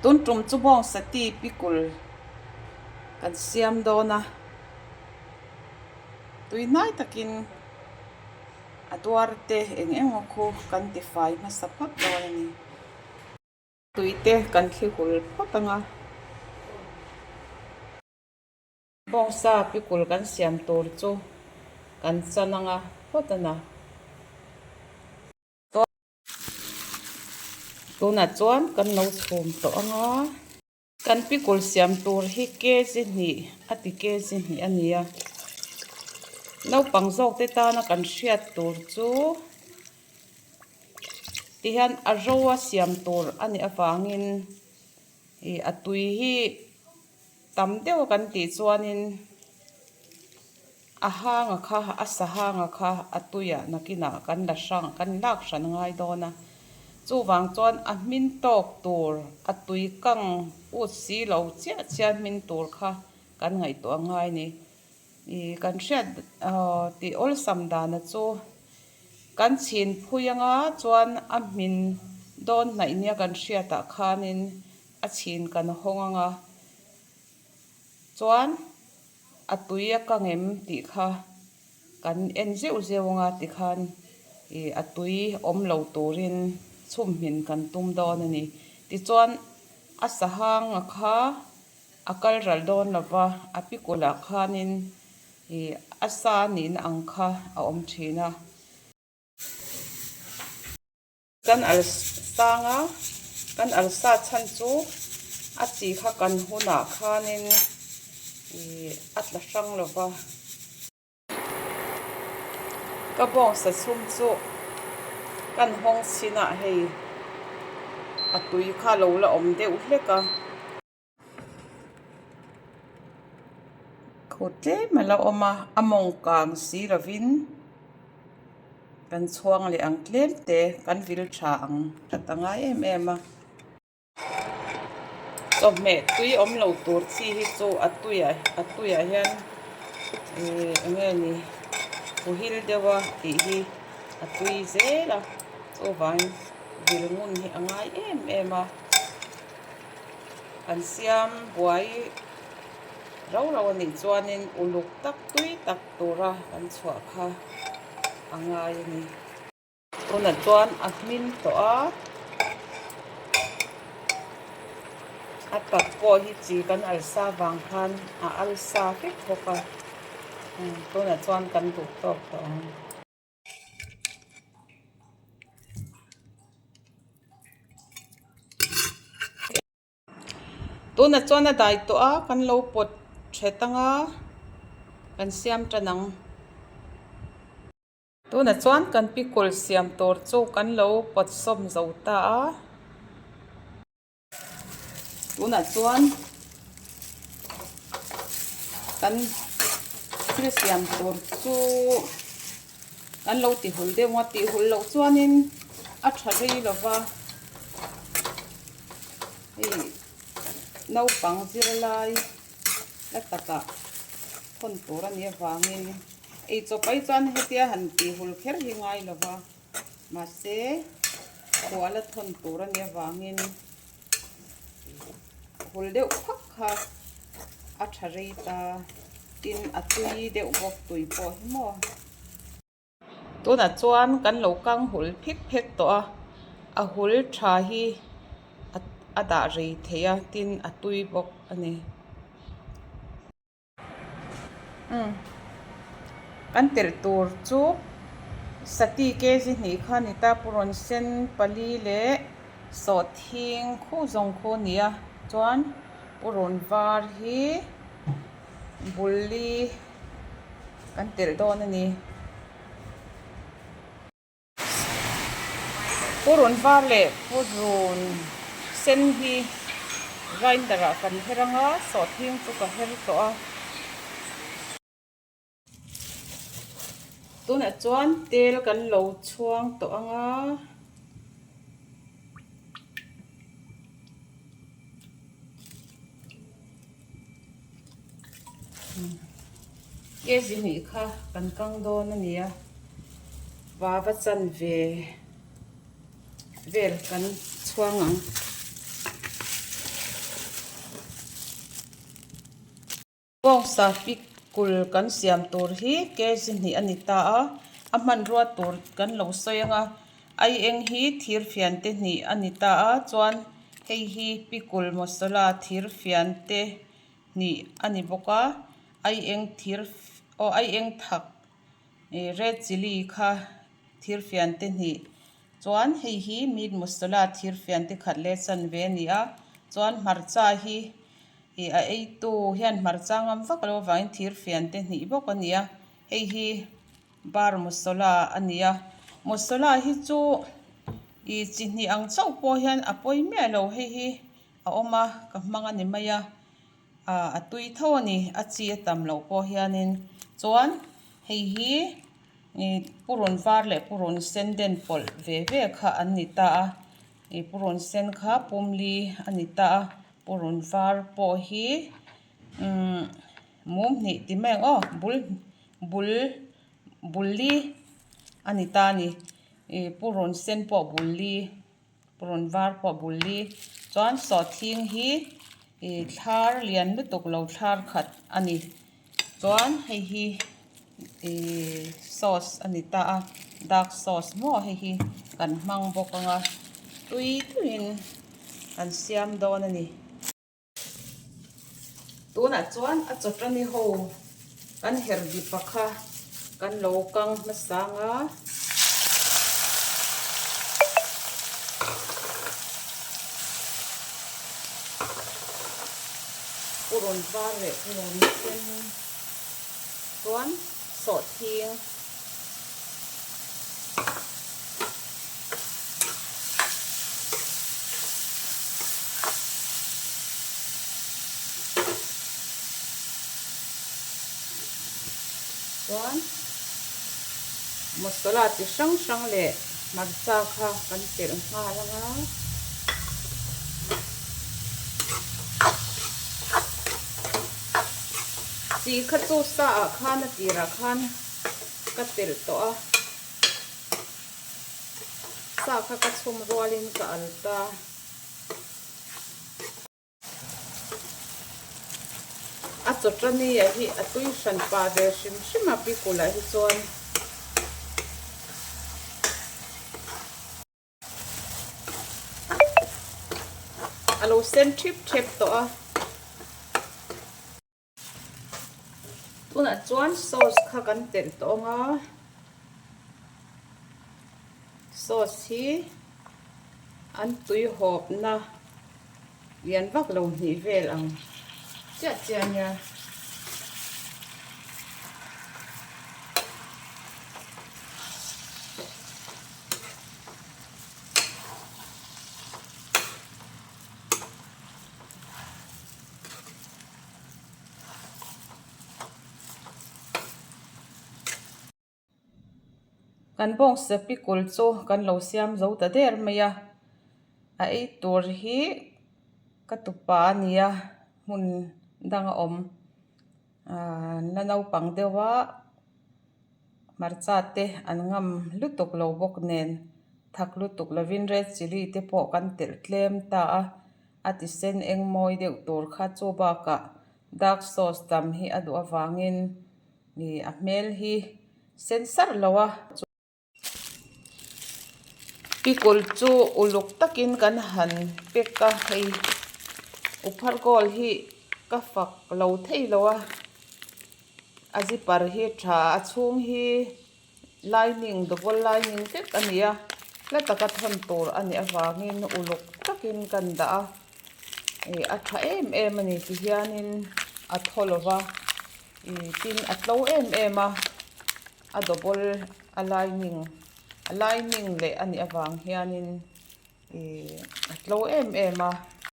Tun tum chu bawngsa ti pikul kan siam dawn a, tui hnai takin a duar te eng eng aw khu kan ti fai hmasa phawt dawn a ni. Tui te kan thli hul phawt ang a. Bawngsa pikul kan siam tur chu kan chan ang a phawt a na. Tunah chuan kan lo chhum tawh ang a. Kan pikul siam tur hi kg hnih a ti kg hnih a ni a. Naupang zawk te tana kan hriat tur chu tihian a ro a siam tur a nih avangin ih a tui hi tam deuh a kan tih chuanin a hanga kha a sa hanga kha a tuiah nakinah kan la hrang kan lak hran ngai dawn a chuvang chuan a hmin tawk tur a tui kang ut si lo chiah chiah hmin tur kha kan ngaihtuah ngai a ni ih kan hriat aw tih awlsam dana chu kan chhin phui anga chuan a hmin dawn hnaih nia kan hriatah khanin a chhin kan hawng anga chuan a tui a kang em tih kha kan en zeuh zeuh anga tikhan ih a tui awm lo turin chhumhmin kan tum dawn a ni. Tichuan a sahanga kha a kal ral dawn lo va, a pikulah khanin ih a sa nihna ang kha a awm thin a. Kan al sang a, kan al sa chhan chu a chi kha kan hunah khanin ih a tla hrang lo va. Ka bawngsa chhum chu kan hawng chinah hei a tui kha lo la awm deuh hlek a. Khaw tlem a la awm a, a mawng kang si lovin kan chhuang leh ang tlem te kan vil tha ang that a ngai em em a. Chawhmeh tui awm lo tur chi hi chu a tuiah a tuiah hian ih eng nge ni huhil deuh a tih hi a tui zel a chuvangin vil ngun hi a ngai em em a. Kan siam buai rau rau a nih chuanin uluk tak tui tak tura kan chhuah kha a ngai a ni. Tunah chuan a hmin tawh a, a tak pawh hi chi kan alsa vang khan a alsa vek bawk a, tunah chuan kan duh tawk tawh ang. Tunah chuan a dai tawh a kan lo pawt thet ang a kan siam tan ang. Tunah chuan kan pickle siam tur chu kan lo pawt sawm zo ta a. Tunah chuan kan thil siam tur chu kan lo ti hul deuh a, tih hul loh chuanin a tha rei lo va, hei naupang zirlai la takah thawn tur a nih avangin eichawp ai chuan hetia han tih hul kher hi ngai lo va. Mahse, khuah la thawn tur a nih avangin hul deuh phak kha a tha rei ta. Tin, a tui deuh bawk tui pawh hi maw. Tunah chuan kan lo kang hul phek phek tawh a, a hul tha hi a dah rei thei a, tin a tui bawk a ni. Kan telh tur chu sati kg hnih kha a ni ta purawn sen pali leh sawhthing khu zawng khu a ni a chuan purawn var hi bulli kan telh dawn a ni. Purun var leh purun sen hi grinder ah kan her ang a sawhthing chu ka her tawh a. Tunah chuan tel kan lo chhuang tawh ang a. Kg hnih kha kan kang dawn a ni a, vava chanve vel kan chhuang ang. Bawngsa pikul kan siam tur hi kg hnih a ni ta a, a hmanrua tur kan lo sawi ang a, aieng hi thir fian te hnih a ni ta a, chuan hei hi pikul masala thir fian te hnih a ni bawk a, aieng thir aw aieng thak ih red chilli kha thir fian te hnih chuan hei hi meat masala thir fian te khat leh chanve a ni a, chuan hmarcha hi. Ih a eitu hian hmarcha ngam vak lo avangin thir fian te hnih bawk a ni a, hei hi bar masala a ni a, masala hi chu ih chi hnih ang chauh pawh hian a pawi miah lo hei hi a awm a ka hmang a ni mai a, ah a tui tho a ni a chi a tam loh pawh hianin chuan hei hi ih purun var leh purun sen den pawlh ve ve kha an ni ta a. Ih purun sen kha pumli a ni ta a purun var pawh hi umm mum hnih ti mai ang aw bul bul bul li a ni ta a ni ih purun sen pawh bul li purun var pawh bul li chuan sawhthing hi ih thlar lian lutuk lo thlar khat a ni chuan hei hi ihh sauce a ni ta a dark sauce maw hei hi kan hmang bawk ang a tui tuiin kan siam dawn a ni. Tunah chuan a chawtani ho kan her dip a kha kan lo kang hmasa ang a. Purun var leh purun sen chuan sawhthing chuan masala chi hrang hrang leh hmarcha kha kan telh nghal ang a. Chi kha chu sa ah khan a tirah khan ka telh tawh a, sa kha ka chhum rualin ka al ta. A chawtani ah hi a tui hran pah ve hrim hrim a pikul ah hi chuan. A lo sen thip thep tawh a. Tunah chuan sauce kha kan telh tawh ang a. Sauce hi an tui hawpna lian vak lo hnih vel ang chiah chiah a nia. Kan bawngsa pikul chu kan lo siam zo ta der mai a, a ei tur hi ka tupa a ni a hmun dang a awm ahh la naupang deuh a. Hmarcha te an ngam lutuk lo bawk nen thak lutuk lovin red chilli te pawh kan telh tlem ta a, a ti sen eng mawi deuh tur kha chu bakah dark sauce tam hi a duh avangin ih a hmel hi sen sarh lo a. Pickle chu uluk takin kan han pack a hei uphar goal hi ka fak lo thei lo a a zipper hi tha a chhung hi lining double lining vek a ni a hla taka thawn tur a nih avangin uluk takin kan dah a ih a tha em em a ni ti hianin a thaw lo va ih tin a tlo em em a. A double a lining a lining leh a nih avang hianin ihh a tlo em em a.